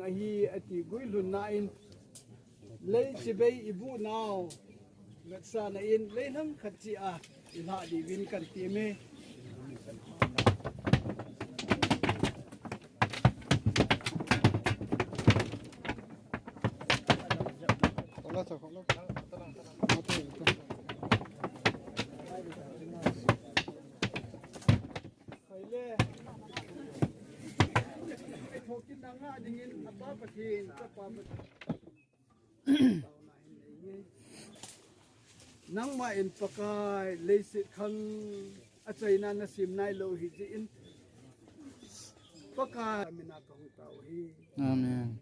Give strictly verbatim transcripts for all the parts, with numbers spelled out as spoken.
Hi ati guilhunna in, lei chibai ibuh nau, ngatsahna in, lei langkhat chia, ilhah diuvin kan teme. Nangma in Pakai, leiset khang achaina nasem nailou hijeh in, Pakai mina kahung tao hi. Amen.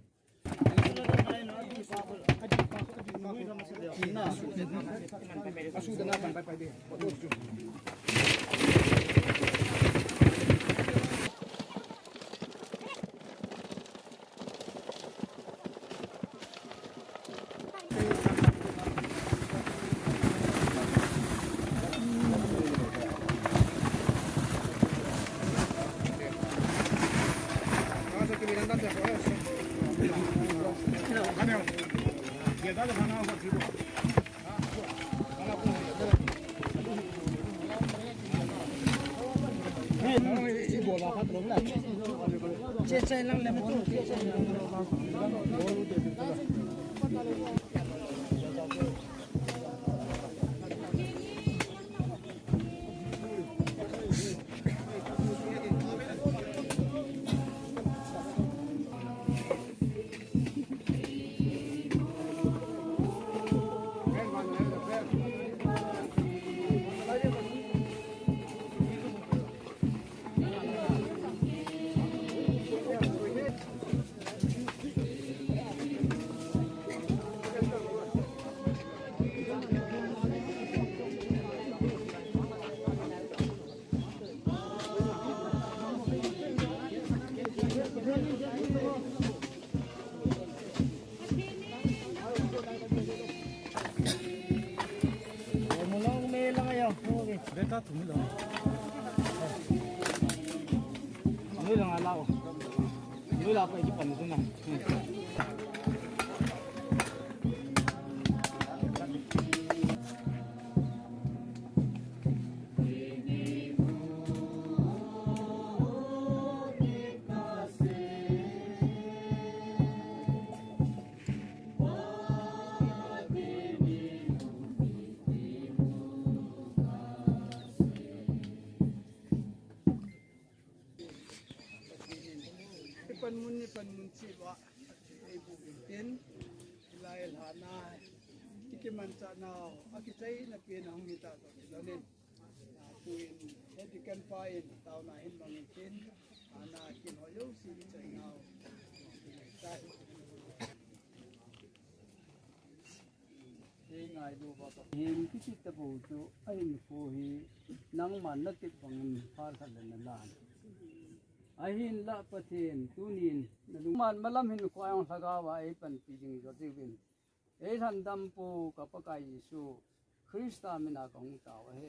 Ipanmun, ipanmun chiba, ibu intin, ilai lhana, ikimanchah nau, akichaina pen ahung hita toh kilonin. Tuin, he deacon pa in, taona hin mangin tin, ana kin ho jouse ichai nau. Hei ngailu va pa. Hin kiti tabou chu, ahinkho hi, nangman natep bangin phar khat le nalan. Ahinlah Pathen, tunin, nalungman malam hinkho a jong lhagao a eipanpi ding jo jiuvin. Eilhandampu ka Pakai Jesu Christa mina kahung tao ahi.